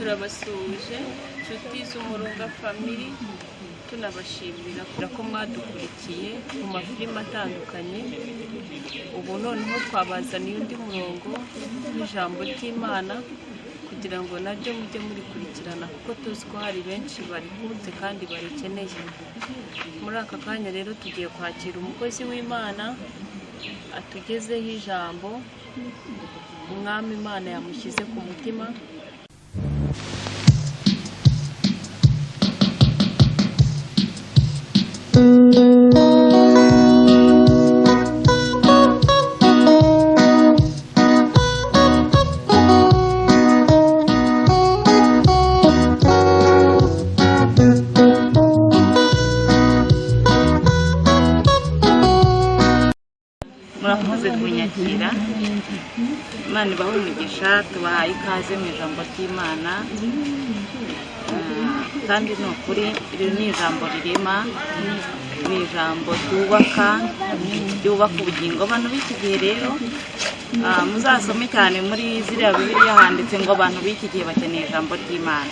Turabasuhuje inshuti z'Umurunga Family, tunabashimira ko mwadukurikiye mu mafilime atandukanye. Ubu noneho twabazaniye undi murongo w'ijambo ry'Imana kugira ngo naryo mujye murikurikirana, kuko tuzi ko hari benshi barikunze kandi barikeneye. Muri aka kanya rero tugiye kwakira umukozi w'Imana atugezeho ijambo Umwami Imana yamushyize ku mutima. Murakoze kunyakira. Imana ibahe umugisha. Tubahaye ikaze mu ijambo ry'Imana. Kandi ni ukuri, iri ni ijambo rirema, ni ijambo ryubaka, ryubaka ubugingo. Abantu b'iki gihe rero, muzasome cyane muri ziriya Bibiliya, handitse ngo abantu b'iki gihe bakeneye ijambo ry'Imana.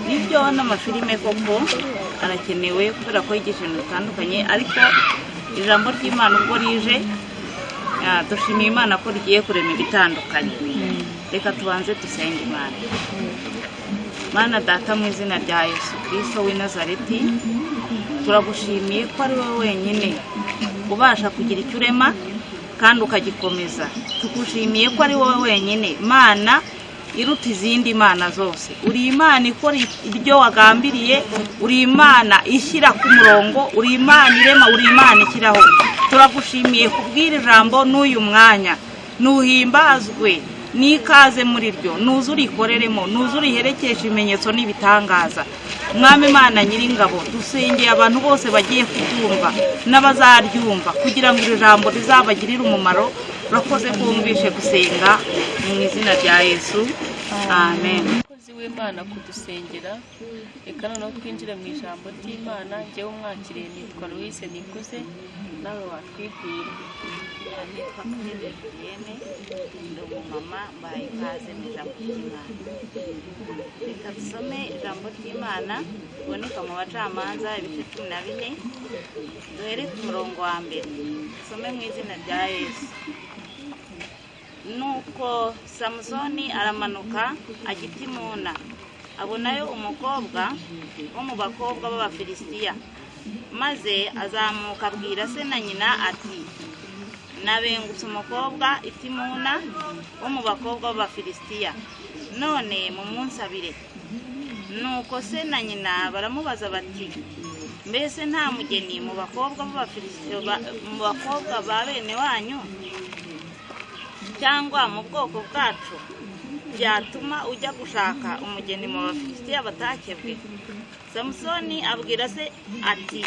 Nibyo, n'amafilime koko arakenewe kubera ko yigisha ibintu bitandukanye, ariko ijambo ry'Imana ubwo rije, dushimiye Imana ko rigiye kurema ibitandukanye. Reka tubanze dusenge Imana. Mana Data, mu izina rya Yesu Kirisito w'i Nazareti, turagushimiye ko ari wowe wenyine ubasha kugira icyo urema kandi ukagikomeza. Tugushimiye ko ari wowe wenyine Mana iruta izindi mana zose. Uri Imana ikora ibyo wagambiriye, uri Imana ishyira ku murongo, uri Imana irema, uri Imana ishyiraho. Turagushimiye kubw'iri jambo n'uyu mwanya. Nuhimbazwe n'ikaze muri ryo, nuze urikoreremo, nuze uriherekeshe ibimenyetso n'ibitangaza. Mwami Imana Nyiringabo, dusengeye abantu bose bagiye kuryumva n'abazaryumva kugira ngo iri jambo rizabagirire umumaro. Urakoze ko wumvishe gusenga, mu izina rya Yesu, amen. Umukozi w'Imana kudusengera. Reka noneho twinjire mu ijambo ry'Imana. Njyewe umwakiriye nitwa Louise Nikuze, nawe watwibwira. Nitwa Muhire Julienne, ndi umumama. Mbahaye ikaze mu ijambo ry'Imana. Reka dusome ijambo ry'Imana riboneka mu Bacamanza ibice 14, duhere ku murongo wa mbere, dusome mu izina rya Yesu. Nuko Samusoni aramanuka ajya i Timuna, abonayo umukobwa wo mu bakobwa b'Abafilisitiya, maze azamuka abwira se na nyina ati: "Nabengutse umukobwa i Timuna wo mu bakobwa b'Abafilisitiya, none mumunsabire." Nuko se na nyina baramubaza bati: "Mbese nta mugeni mu bakobwa b'Abafilisitiya, mu bakobwa ba bene wanyu cyangwa mu bwoko bwacu, byatuma ujya gushaka umugeni mu Bafilisitiya batakebwe?" Samusoni abwira se ati: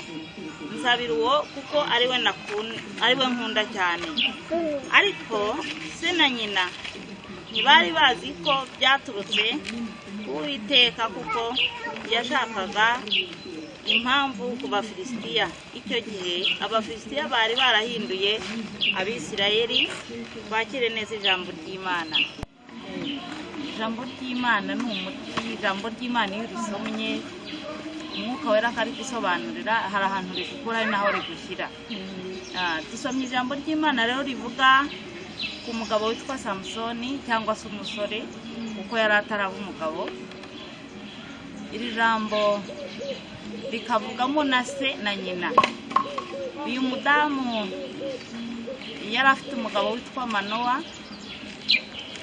"Nsabira uwo, kuko ariwe nkunda cyane." Ariko se na nyina ntibari bazi ko byaturutse ku Uwiteka, kuko yashakaga impamvu ku Bafilisitiya. Icyo gihe Abafilisitiya bari barahinduye Abisirayeli. Twakire neza ijambo ry'Imana. Ijambo ry'Imana ni umuti. Ijambo ry'Imana iyo urisomye, Umwuka Wera akarigusobanurira, hari ahantu rigukura, hari n'aho rigushyira. Dusomye ijambo ry'Imana rero rivuga ku mugabo witwa Samusoni, cyangwa se umusore, kuko yari ataraba umugabo. Iri jambo rikavugamo na se na nyina. Uyu mudamu yari afite umugabo witwa Manowa.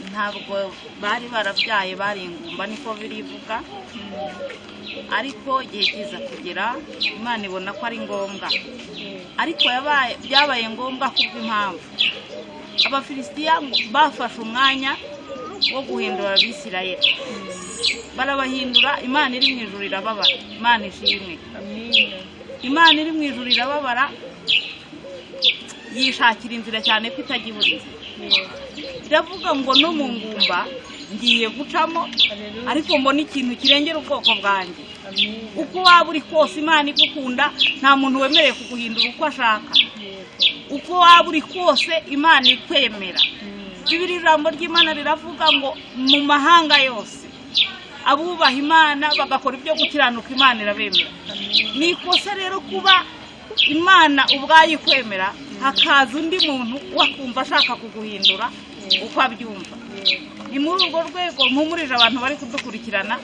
Ntabwo bari barabyaye, bari ingumba, niko birivuga. Ariko igihe kiza kugera, Imana ibona ko ari ngombwa, ariko byabaye ngombwa kubw'impamvu Abafilisitiya bafashe umwanya wo guhindura Abisirayeli, barabahindura. Imana iri mu ijuru irababara. Imana ishimwe. Amina. Imana iri mu ijuru irababara, yishakira inzira cyane ko itajya ibura inzira. Iravuga ngo: "No mu ngumba ngiye gucamo, Haleluya. ariko mbona ikintu kirengera ubwoko bwanjye." Amina. Uko waba uri kose, Imana igukunda, nta muntu wemerewe kuguhindura uko ashaka. Uko waba uri kose, Imana ikwemera. Bibiri, ijambo ry'Imana riravuga ngo mu mahanga yose Abubaha Imana bagakora ibyo gukiranuka, Imana irabemera. Ni ikosa rero kuba Imana ubwayo ikwemera, hakaza undi muntu wakumva ashaka kuguhindura uko abyumva. Ni muri urwo rwego mpumurije abantu bari kudukurikirana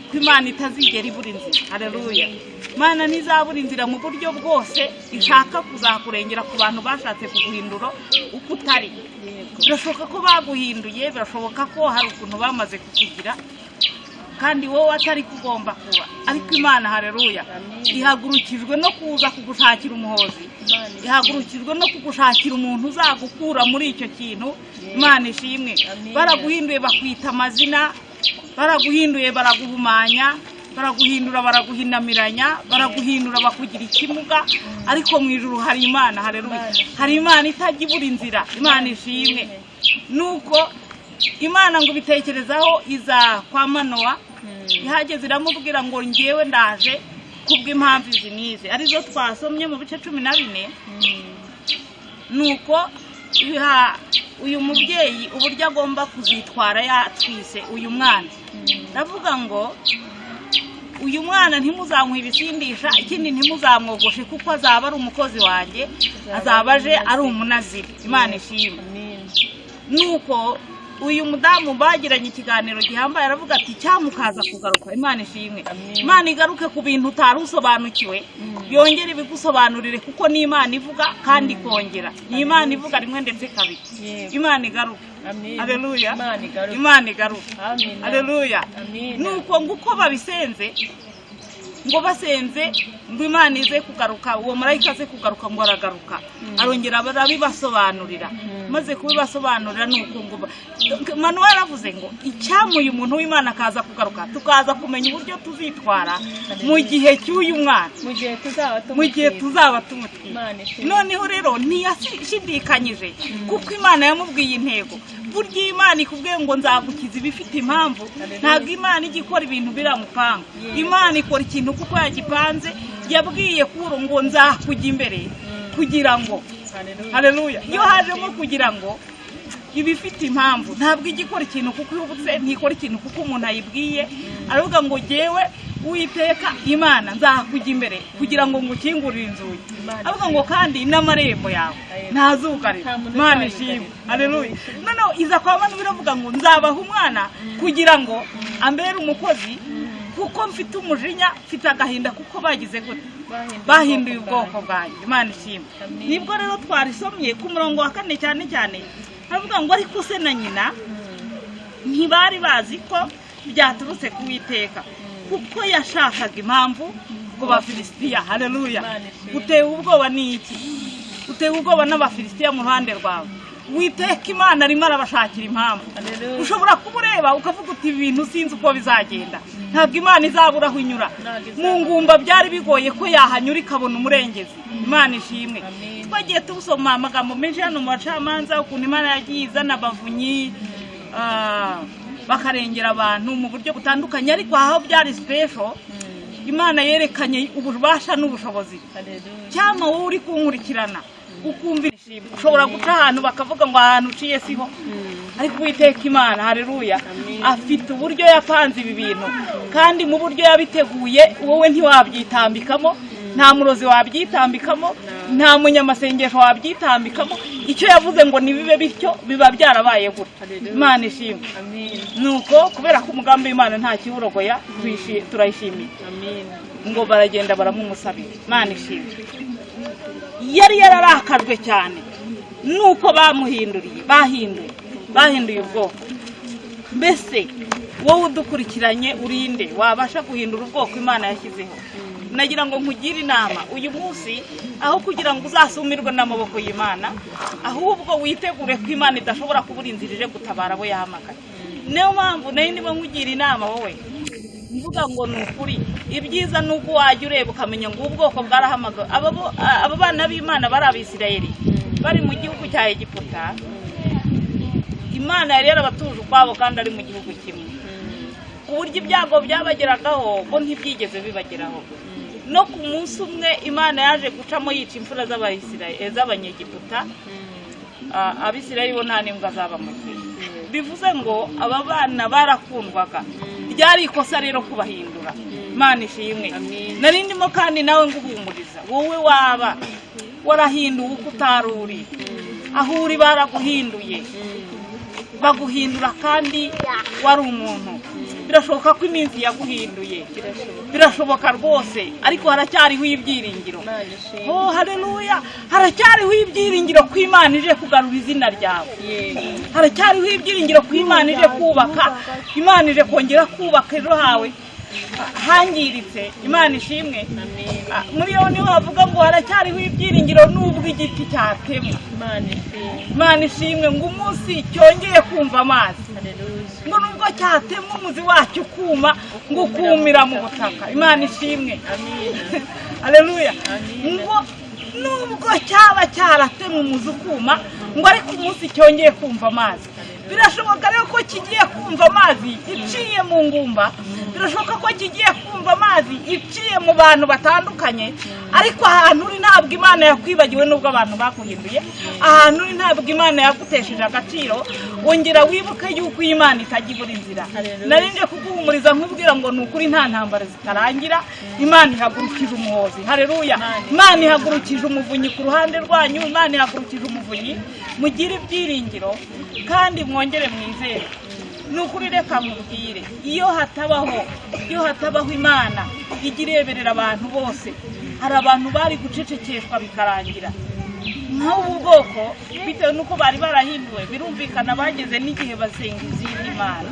ko Imana itazigera ibura inzira. Hareruya! Imana ntizabura inzira mu buryo bwose ishaka kuzakurengera ku bantu bashatse kuguhindura uko utari. Birashoboka ko baguhinduye, birashoboka ko hari ukuntu bamaze kukugira kandi wowe atari kugomba kuba. Ariko Imana, hareruya, ihagurukijwe no kuza kugushakira umuhozi, ihagurukijwe no kugushakira umuntu uzagukura muri icyo kintu. Imana ishimwe. Baraguhinduye bakwita amazina, baraguhinduye baraguhumanya, baraguhindura baraguhinamiranya, baraguhindura bakugira ikimuga. Ariko mu ijuru hari Imana. Hareruya! Hari Imana itajya ibura inzira. Imana ishimwe. Nuko Imana ngo ibitekerezaho, iza kwa Manowa. Ihageze iramubwira ngo: "Ngewe ndaje kubw'impamvu izi n'izi," arizo twasomye mu bice 14. Nuko iha uyu mubyeyi uburyo agomba kuzitwara yatwise uyu mwana. Ndavuga ngo uyu mwana ntimuzamuhe ibisindisha, ikindi ntimuzamwogoshe, kuko azaba ari umukozi wanjye, azaba aje ari umunaziri. Imana ishimwe. Nuko uyu mudamu bagiranye ikiganiro gihambaye, aravuga ati: "Cyamukaza kugaruka." Imana ishimwe. Imana igaruke ku bintu utari usobanukiwe, yongere ibigusobanurire, kuko ni Imana ivuga kandi ikongera, ni Imana ivuga rimwe ndetse kabiri. Imana igaruke. Aleluya! Imana igaruke. Aleluya! Nuko ngo uko babisenze, ngo basenze ngo Imana ize kugaruka, uwo marayika aze kugaruka, ngo aragaruka, arongera arabibasobanurira. Maze kubibasobanurira, ni uko ngo Manuel yaravuze ngo: "Icyamuye umuntu w'Imana akaza kugaruka, tukaza kumenya uburyo tuzitwara mu gihe cy'uyu mwana, mu gihe tuzaba mu gihe tuzaba tumutwite." Imana ishimwe. Noneho rero ntiyashidikanyije, kuko Imana yamubwiye intego. Burya iyo Imana ikubwiye ngo nzagukiza, iba ifite impamvu. Ntabwo Imana ijya ikora ibintu biramupanga. Imana ikora ikintu kuko yagipanze. Yabwiye Kuro ngo: "Nzakujya imbere kugira ngo." Haleluya! Iyo hajemo kugira ngo, iba ifite impamvu. Ntabwo ijya ikora ikintu kuko ihubutse, ntikora ikintu kuko umuntu ayibwiye. Aravuga ngo: "Jyewe Uwiteka Imana nzakujya imbere kugira ngo ngukingurire inzugi." Avuga ngo: "Kandi n'amarembo yawe ntazugarira." Nta muntu Imana uzayugarira. ishimwe. Haleluya! Noneho iza kwa Manu, biravuga ngo: "Nzabaha umwana kugira ngo ambere umukozi, kuko mfite umujinya, mfite agahinda kuko bagize gute? Bahinduye ubwoko bwanjye." Imana ishimwe. Amen. Nibwo rero twarisomye ku murongo wa 4 cyane cyane, haravuga ngo: "Ariko se na nyina ntibari bazi ko byaturutse ku Witeka, kuko yashakaga impamvu ku Bafilisitiya." Haleluya! Imana ishimwe. Utewe ubwoba ni iki? Utewe ubwoba n'Abafilisitiya mu ruhande rwawe? Witeka Imana arimo arabashakira impamvu. Haleluya. Ushobora kuba ureba ukavuga uti: "Ibi bintu sinzi uko bizagenda." Ntabwo Imana izabura aho inyura. Ntabwo izabura. Mu ngumba byari bigoye ko yahanyura ikabona umurengezi. Imana ishimwe. Amen. Twagiye tubusoma amagambo menshi hano mu Bacamanza, ukuntu Imana yagiye izana abavunyi, bakarengera abantu mu buryo butandukanye. Ariko aho byari special, Imana yerekanye ububasha n'ubushobozi. Haleluya. Cyangwa wowe uri kunkurikirana ukumva ushobora guca ahantu bakavuga ngo ahantu uciye siho, ariko Uwiteka Imana, hareruya, afite uburyo yapanze ibi bintu, kandi mu buryo yabiteguye wowe ntiwabyitambikamo, nta murozi wabyitambikamo, nta munyamasengesho wabyitambikamo. Icyo yavuze ngo nibibe bityo, biba byarabaye gutyo. Imana ishimwe. Amen. Nuko kubera ko umugambi w'Imana nta kiwurogoya, turayishimiye. Amen. Ngo baragenda baramumusabira. Imana ishimwe. Yari yararakajwe cyane nuko bamuhinduriye, bahinduye ubwoko. Mbese wowe udukurikiranye, urinde wabasha guhindura ubwoko Imana yashyizeho? Nagira ngo nkugire inama uyu munsi: aho kugira ngo uzasumirwe n'amaboko y'Imana, ahubwo witegure ko Imana idashobora kubura inzira ije gutabara abo yahamagaye. Niyo mpamvu nayo ndimo nkugira inama wowe, mvuga ngo ni ukuri, ibyiza ni uko wajya ureba ukamenya ngo ubwoko bwarahamagawe. Aba bana b'Imana bari Abisirayeli bari mu gihugu cya Egiputa, Imana yari yarabatuje ukwabo kandi ari mu gihugu kimwe, ku buryo ibyago byabageragaho bo ntibyigeze bibageraho. No ku munsi umwe Imana yaje gucamo yica imfura z'Abanyegiputa, Abisirayeli bo nta n'imbwa zabamukiye. Bivuze ngo aba bana barakundwaga, ryari ikosa rero kubahindura. Imana ishimwe. Amen. Nari ndimo kandi nawe nguhumuriza, wowe waba warahinduwe uko utari uri, aho uri baraguhinduye, baguhindura kandi wari umuntu. Birashoboka ko iminsi yaguhinduye, birashoboka rwose, ariko haracyariho ibyiringiro. Imana ishimwe. Oh, haleluya! Haracyariho ibyiringiro ko Imana ije kugarura izina ryawe. Yego. Haracyariho ibyiringiro ko Imana ije kubaka, Imana ije kongera kubaka ejo hawe hangiritse. Imana ishimwe. Amen. Muri yo niho havuga ngo haracyariho ibyiringiro nubwo igiti cyatemwa. Imana ishimwe. Imana ishimwe. Ngo umunsi cyongeye kumva amazi, Haleluya. ngo nubwo cyatemwa umuzi wacyo ukuma, ngo ukumira mu butaka. Imana ishimwe. Amen. Haleluya. Amen. Ngo nubwo cyaba cyaratemwe umuzi ukuma, ngo ariko umunsi cyongeye kumva amazi. Birashoboka rero ko kigiye kumva amazi iciye mu ngumba, birashoboka ko kigiye kumva amazi iciye mu bantu batandukanye, ariko ahantu uri ntabwo Imana yakwibagiwe nubwo abantu baguhinduye. Ahantu uri ntabwo Imana yagutesheje agaciro. Wongera wibuke yuko iyi Imana itajya ibura inzira. Haleluya. Nari nje kuguhumuriza nkubwira ngo ni ukuri nta ntambara zitarangira. Imana ihagurukije umuhozi. Haleluya! Imana ihagurukije umuvunyi ku ruhande rwanyu, Imana ihagurukije umuvunyi. Mugire ibyiringiro kandi mwongere mwizere. Ni ukuri, reka mubwire, iyo hatabaho Imana ijya ireberera abantu bose, hari abantu bari gucecekeshwa bikarangira. Nk'ubu bwoko, bitewe n'uko bari barahinduwe, birumvikana bageze n'igihe basenga izindi mana,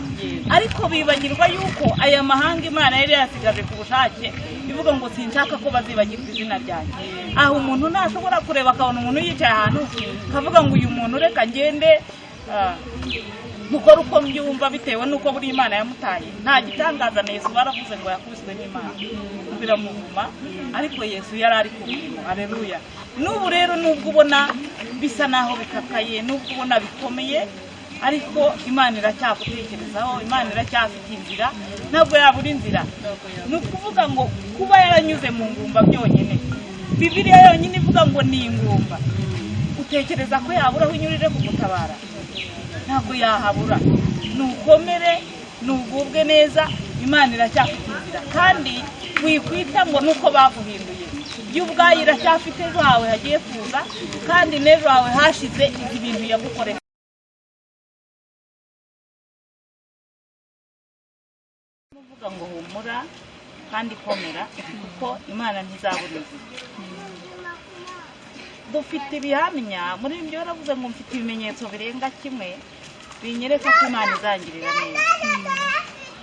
ariko bibagirwa yuko aya mahanga Imana yari yasigaje ku bushake, ivuga ngo sinshaka ko bazibagirwa izina ryanjye. Aho umuntu ntashobora kureba akabona umuntu yicaye ahantu, akavuga ngo uyu muntu reka ngende mukore uko mbyumva, bitewe n'uko buri Imana yamutaye. Nta gitangaza na Yesu baravuze ngo yakubiswe n'Imana biramuvuma, ariko Yesu yari ari ku murimo. Hareruya! N'ubu rero, nubwo ubona bisa naho bikakaye, nubwo ubona bikomeye, ariko Imana iracyagutekerezaho, Imana iracyafite inzira, ntabwo yabura inzira. Ni ukuvuga ngo kuba yaranyuze mu ngumba byonyine, Bibiliya yonyine ivuga ngo ni ingumba, utekereza ko yabura aho inyurire kugutabara? Ntabwo yahabura. Nukomere, nugubwe neza, Imana iracyafite inzira. Kandi wikwita ngo nuko baguhinduye, yo ubwayo iracyafite ejo hawe hagiye kuza, kandi n'ejo hawe hashize izi bintu yagukoreye. Uvuga ngo humura kandi komera, kuko Imana ntizabura inzira. Dufite ibihamya muri ibyo. Yaravuze ngo mfite ibimenyetso birenga kimwe binyereka ko Imana izangirira neza.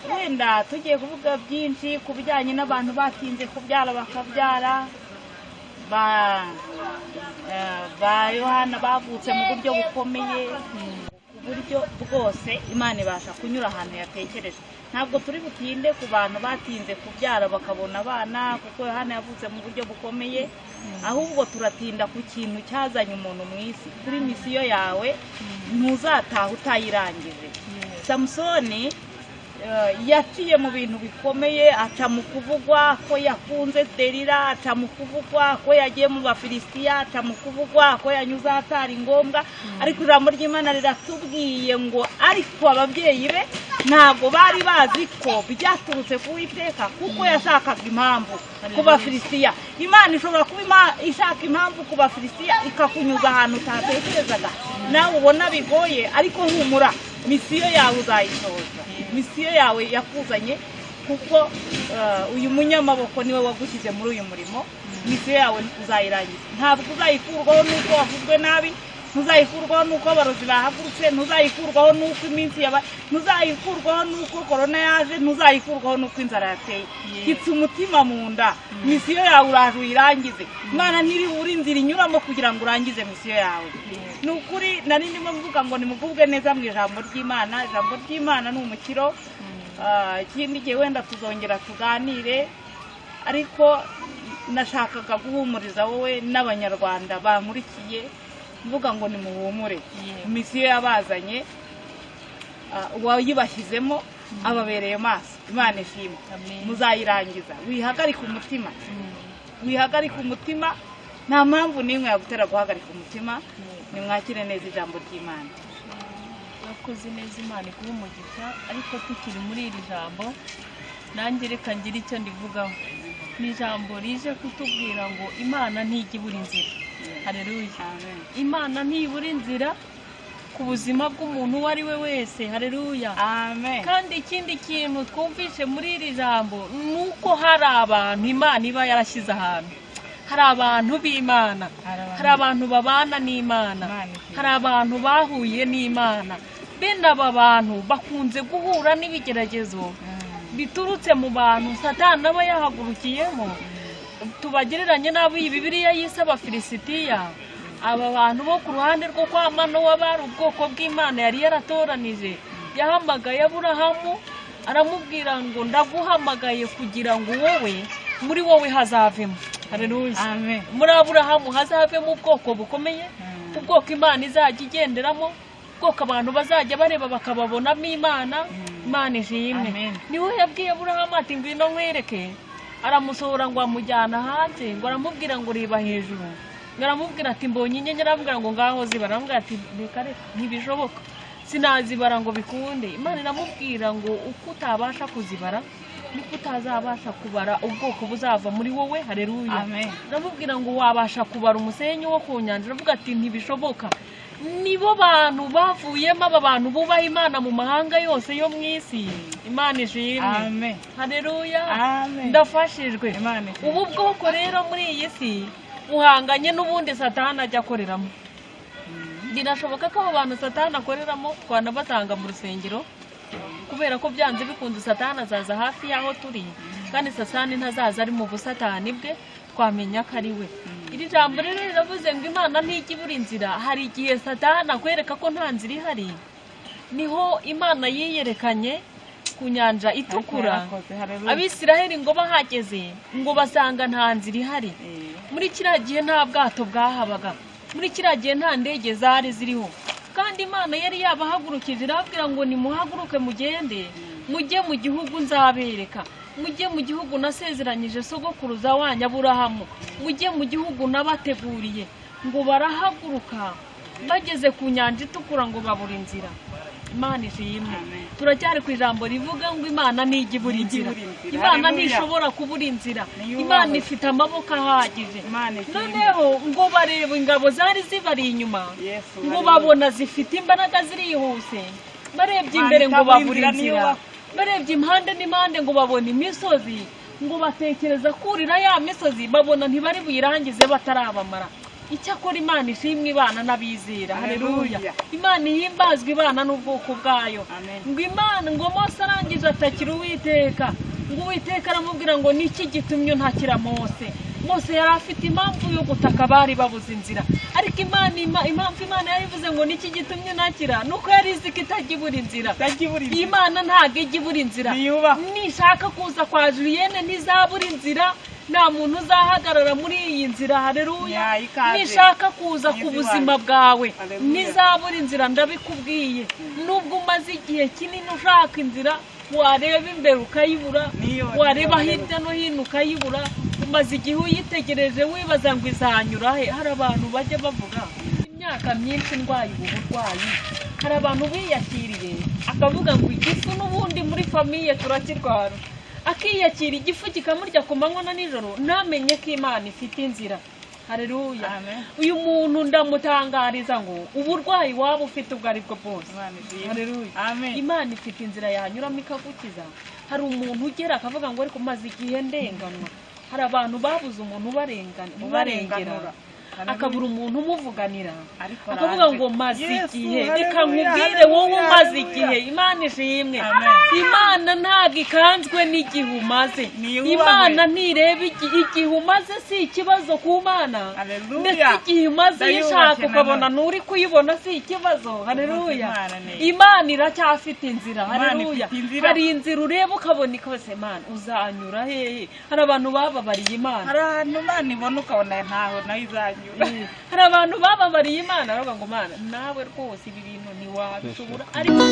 Wenda tugiye kuvuga byinshi ku bijyanye n'abantu batinze kubyara bakabyara, ba Yohana bavutse mu buryo bukomeye. Ku buryo bwose Imana ibasha kunyura ahantu yatekereje. Ntabwo turi butinde ku bantu batinze kubyara bakabona abana, kuko Yohana yavutse mu buryo bukomeye. Ahubwo turatinda ku kintu cyazanye umuntu mu isi, kuri misiyo yawe. Ntuzataha utayirangije. Samusoni yaciye mu bintu bikomeye, aca mu kuvugwa ko yakunze Derira, aca mu kuvugwa ko yagiye mu Bafilisitiya, aca mu kuvugwa ko yanyuze ahatari ngombwa. Ariko ijambo ry'Imana riratubwiye ngo ariko ababyeyi be ntabwo bari bazi ko byaturutse ku Witeka, kuko yashakaga impamvu ku Bafilisitiya. Imana ishobora kuba ishaka impamvu ku Bafilisitiya, ikakunyuza ahantu utatekerezaga, nawe ubona bigoye. Ariko humura, misiyo yawe uzayisohoza, misiyo yawe yakuzanye, kuko uyu munyamaboko niwe wagushyize muri uyu murimo. Misiyo yawe uzayirangiza, ntabwo uzayikurwaho n'uko wavuzwe nabi, ntuzayikurwaho n'uko abarozi bahagurutse, ntuzayikurwaho n'uko iminsi yaba, ntuzayikurwaho n'uko korona yaje, ntuzayikurwaho n'uko inzara yateye. Kitse umutima mu nda, misiyo yawe uraje uyirangize. Imana ntibura inzira inyuramo kugira ngo urangize misiyo yawe. Ni ukuri, nari ndimo mvuga ngo nimugubwe neza mu ijambo ry'Imana. Ijambo ry'Imana ni umukiro. Ikindi gihe wenda tuzongera tuganire, ariko nashakaga guhumuriza wowe n'Abanyarwanda bankurikiye, mvuga ngo nimuhumure. Misiyo yabazanye, uwayibashyizemo ababereye maso. Imana ishimwe. Amen. Muzayirangiza. Wihagarike umutima, wihagarike umutima, nta mpamvu n'imwe yagutera guhagarika umutima. Nimwakire neza ijambo ry'Imana. Urakoze neza, Imana iguha umugisha. Ariko tukiri muri iri jambo, nanjye reka ngire icyo ndivugaho. Ni ijambo rije kutubwira ngo Imana ntijya ibura inzira. Hareruya! Amen. Imana ntibura inzira ku buzima bw'umuntu uwo ari we wese. Hareruya! Amen. Kandi ikindi kintu twumvishe muri iri jambo ni uko hari abantu Imana iba yarashyize ahantu, hari abantu b'Imana, hari abantu babana n'Imana, Imana ifite. hari abantu bahuye n'Imana. Bene aba bantu bakunze guhura n'ibigeragezo biturutse mu bantu Satani aba yahagurukiyemo. Tubagereranye n'abo iyi Bibiliya yise Abafilisitiya. Aba bantu bo ku ruhande rwo kwa Manowa bari ubwoko bw'Imana yari yaratoranije. Yahamagaye Aburahamu aramubwira ngo: "Ndaguhamagaye kugira ngo wowe, muri wowe hazavemo." Haleluya! Amen. Muri Aburahamu hazavemo ubwoko bukomeye, ubwoko Imana izajya igenderamo, ubwoko abantu bazajya bareba bakababonamo Imana. Imana ishimwe! Amen. Niwe yabwiye Aburahamu ati: "Ngwino nkwereke." Aramusohora ngo amujyana hanze, ngo aramubwira ngo: "Reba hejuru." Ngo aramubwira ati: "Mbonye inyenyeri." Aramubwira ngo: "Ngaho zibara." Aramubwira ati: "Reka reka, ntibishoboka, sinazibara ngo bikunde." Imana iramubwira ngo: "Uko utabasha kuzibara niko utazabasha kubara ubwoko buzava muri wowe." Hareruya! Amen. Aramubwira ngo: "Wabasha kubara umusenyi wo ku nyanja?" Aravuga ati: "Ntibishoboka." Nibo bantu bavuyemo aba bantu bubaha Imana mu mahanga yose yo mu isi. Imana ishimwe! Amen. Hareruya! Amen. Ndafashijwe. Imana ishimwe. Ubu bwoko rero muri iyi si buhanganye n'ubundi Satani ajya akoreramo. Birashoboka ko abo bantu Satani akoreramo twanabatanga mu rusengero, kubera ko byanze bikunze Satani azaza hafi y'aho turi, kandi Satani ntazaza ari mu busatani bwe, twamenya ko ari we. Iri jambo rero riravuze ngo Imana ntijya ibura inzira. Hari igihe Satani akwereka ko nta nzira ihari. Niho Imana yiyerekanye ku Nyanja Itukura. Yarakoze, haleluya. Abisiraheli ngo bahageze ngo basanga nta nzira ihari. Muri kiriya gihe nta bwato bwahabaga, muri kiriya gihe nta ndege zari ziriho, kandi Imana yari yabahagurukije irababwira ngo: "Nimuhaguruke mugende mujye mu gihugu nzabereka, mujye mu gihugu nasezeranyije sogokuruza wanyu Aburahamu, mujye mu gihugu nabateguriye." Ngo barahaguruka, bageze ku Nyanja Itukura ngo babura inzira. Imana ishimwe! Amen. Turacyari ku ijambo rivuga ngo Imana ntijya ibura inzira. Ibura inzira. Imana Haleluya. ntishobora kubura inzira. Niyubahwe. Imana ifite amaboko ahagije. Imana ishimwe. Noneho ngo bareba ingabo zari zibari inyuma, Yesu, ngo haleluya. babona zifite imbaraga, zirihuse. Barebye Imana imbere ngo itabura babura inzira, inzira. niyubahwe. Barebye impande n'impande ngo babona imisozi, ngo batekereza kurira ya misozi, babona ntibari buyirangize batarabamara. Icyakora Imana ishimwe, ibana n'abizera. Haleluya! Haleluya. Imana ihimbazwa, ibana n'ubwoko bwayo. Amen. Ngo Imana, ngo Mose arangije atakira Uwiteka, ngo Uwiteka aramubwira ngo: "Niki gitumye untakira, Mose?" Mose yari afite impamvu yo gutaka, bari babuze inzira. Ariko Imana impamvu Imana yarivuze ngo: "Niki gitumye untakira?" nuko yari izi ko itajya ibura inzira. Itajya ibura inzira. Imana ntabwo ijya ibura inzira. Niyubahwe. Nishaka kuza kwa Julienne ntizabura inzira, nta muntu uzahagarara muri iyi nzira. Hareruya! Ya, ikaze. Nishaka kuza ku Nizi buzima iwacu. bwawe Haleluya. ntizabura inzira, ndabikubwiye. Nubwo umaze igihe kinini ushaka inzira, wareba imbere ukayibura, Niyo, wareba niyo, hirya no hino ukayibura, umaze igihe uyitegereje wibaza ngo izanyura he. Hari abantu bajya bavuga imyaka myinshi ndwaye ubu burwayi. Hari abantu biyakiriye, akavuga ngo igifu n'ubundi muri famille turakirwara, akiyakira igifu kikamurya ku manywa na nijoro, ntamenye ko Imana ifite inzira. Hareruya! Amen. Uyu muntu ndamutangariza ngo uburwayi waba ufite ubwo ari bwo bwose, Imana ishimwe. Haleluya. Amen. Imana ifite inzira yanyuramo ikagukiza. Hari umuntu ugera akavuga ngo: "Ariko maze igihe ndenganwa." Hari abantu babuze umuntu ubarengera, Ubarenganura. akabura umuntu umuvuganira, Ariko akavuga araje. ngo: "Maze Yesu, igihe." Reka haleluya, nkubwire wowe haleluya, umaze haleluya. igihe, Imana ishimwe. Amen. Imana ntabwo ikanzwe n'igihe umaze. Niyubahwe. Imana ntireba igihe umaze, si ikibazo ku Mana. Haleluya. Ndetse igihe umaze Ndayubashye uyishaka ukabona nanone. nturi kuyibona si ikibazo. Haleluya! Imana neza. Imana iracyafite inzira. Imana Haleluya! ifite inzira. Hari inzira ureba ukabona ikose. Imana uzanyura hehe? Hari abantu bababariye Imana. Hari ahantu Imana ibona ukabona ntaho nayo izanyura. Hari abantu bababariye Imana baravuga ngo: "Mana, nawe rwose ibi bintu ntiwabishobora." Ariko